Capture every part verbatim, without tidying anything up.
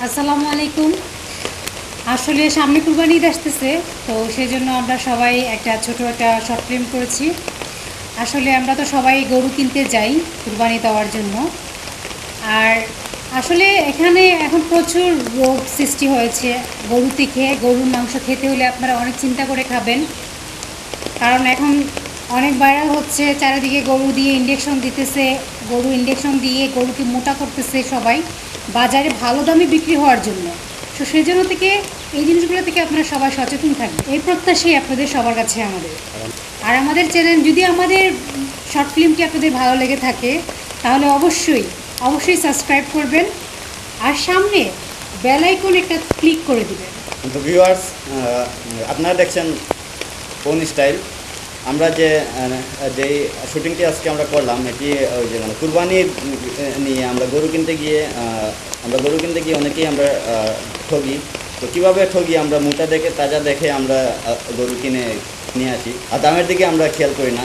আসসালামু আলাইকুম। আসলে সামনে কুরবানি ঈদ আসতেছে, তো সেই জন্য আমরা সবাই একটা ছোট একটা শর্ট ফিল্ম করেছি। আসলে আমরা তো সবাই গরু কিনতে যাই কুরবানি দেওয়ার জন্য। আর আসলে এখানে এখন প্রচুর রোগ সৃষ্টি হয়েছে গরু থেকে। গরুর মাংস খেতে হলে আপনারা অনেক চিন্তা করে খাবেন, কারণ এখন অনেক ভাইরাল হচ্ছে, চারিদিকে গরু দিয়ে ইঞ্জেকশন দিতেছে, গরু ইঞ্জেকশন দিয়ে গরুকে মোটা করতেছে সবাই, বাজারে ভালো দামে বিক্রি হওয়ার জন্য। তো সেই জন্য থেকে এই জিনিসগুলো থেকে আপনারা সবাই সচেতন থাকবেন, এই প্রত্যাশাই আপনাদের সবার কাছে আমাদের। আর আমাদের চ্যানেল, যদি আমাদের শর্ট ফিল্মটি আপনাদের ভালো লেগে থাকে, তাহলে অবশ্যই অবশ্যই সাবস্ক্রাইব করবেন, আর সামনে বেল আইকন একটা ক্লিক করে দিবেন। তো ভিউয়ার্স, আপনারা দেখছেন কোন স্টাইল। আমরা যে আহ, যেই শুটিংটি আজকে আমরা করলাম, এটি ওই যে মানে কুরবানি নিয়ে আমরা গরু কিনতে গিয়ে আহ, আমরা গরু কিনতে গিয়ে অনেকেই আমরা আহ, ঠগি। তো কীভাবে ঠগি? আমরা মোটা দেখে, তাজা দেখে আমরা আহ, গরু কিনে নিয়ে আসি, আর দামের দিকে আমরা খেয়াল করি না।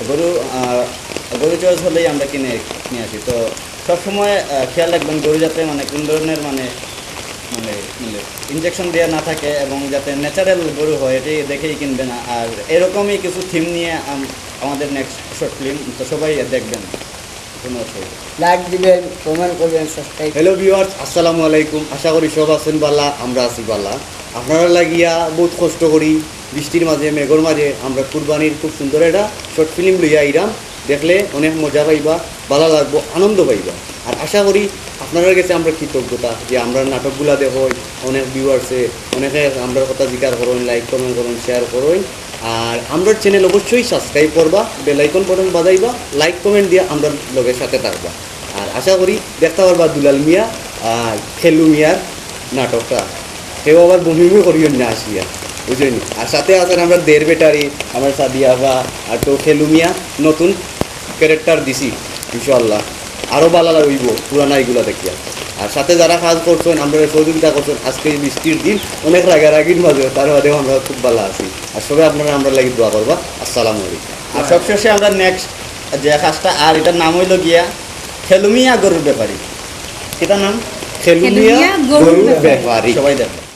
গরু আহ, গরু চয়েস হলেই আমরা কিনে নিয়ে আসি। তো সবসময় আহ, খেয়াল রাখবেন গরু যাতে মানে কোন ধরনের মানে মানে মানে ইঞ্জেকশন দেওয়া না থাকে এবং যাতে ন্যাচারাল গরু হয়, এটি দেখেই কিনবেন। আর এরকমই কিছু থিম নিয়ে আম- আমাদের নেক্সট শর্ট ফিল্ম, তো সবাই দেখবেন। ধন্যবাদ সবাইকে। লাইক দিবেন, কমেন্ট করবেন, সাবস্ক্রাইব। হ্যালো ভিউয়ার্স, আসসালামু আলাইকুম। আশা করি সব আছেন বালা, আমরা আছি বালা। আপনারা লাগিয়া বহুত কষ্ট করি, বৃষ্টির মাঝে, মেঘর মাঝে আমরা কুরবানির খুব সুন্দর একটা শর্ট ফিল্ম লইয়া আইরাম। দেখলে অনেক মজা পাইবা, বালা লাগবো, আনন্দ পাইবা। আর আশা করি আপনারার গেছে আমরা কৃতজ্ঞতা যে আমরা নাটকগুলা দেখো, অনেক ভিউয়ার্সে অনেকে আমরার কথা জিকার করইন, লাইক কমেন্ট করইন, শেয়ার করইন। আর আমরার চ্যানেল অবশ্যই সাবস্ক্রাইব করবা, বেল আইকন বাটন বাজাইবা, লাইক কমেন্ট দিয়া আমরার লগে সাথে থাকবা। আর আশা করি দেখতা পারবা দুলাল মিয়া আর খেলু মিয়ার নাটকটা। কেউ আবার বমি বমি করিও না আসিয়া, বুঝছইন নি? আর সাথে আছেন আমরার দের বেটারি, আমরার সাদিয়া আফা, আর তো খেলু মিয়া নতুন ক্যারেক্টার দিছি, ইনশাআল্লাহ আরও বালা অইবো পুরানা ইগুলা দেখিয়া। আর সাথে যারা কাজ করছইন, আমরারে সহযোগিতা করছইন, আজকে এই বৃষ্টির দিন অনেক রাগারাগির মাঝে, তার বাদেও আমরা খুব বালা আছি। আর সবে আপনারা আমরার লাগি দোয়া করবা। আসসালামু আলাইকুম। আর সবশেষে আমরা নেক্সট যে কাজটা, আর এটার নাম অইলো গিয়া খেলু মিয়া গরুর ব্যাপারী। কিতা নাম? খেলু মিয়া গরুর ব্যাপারী। সবাই দেখো।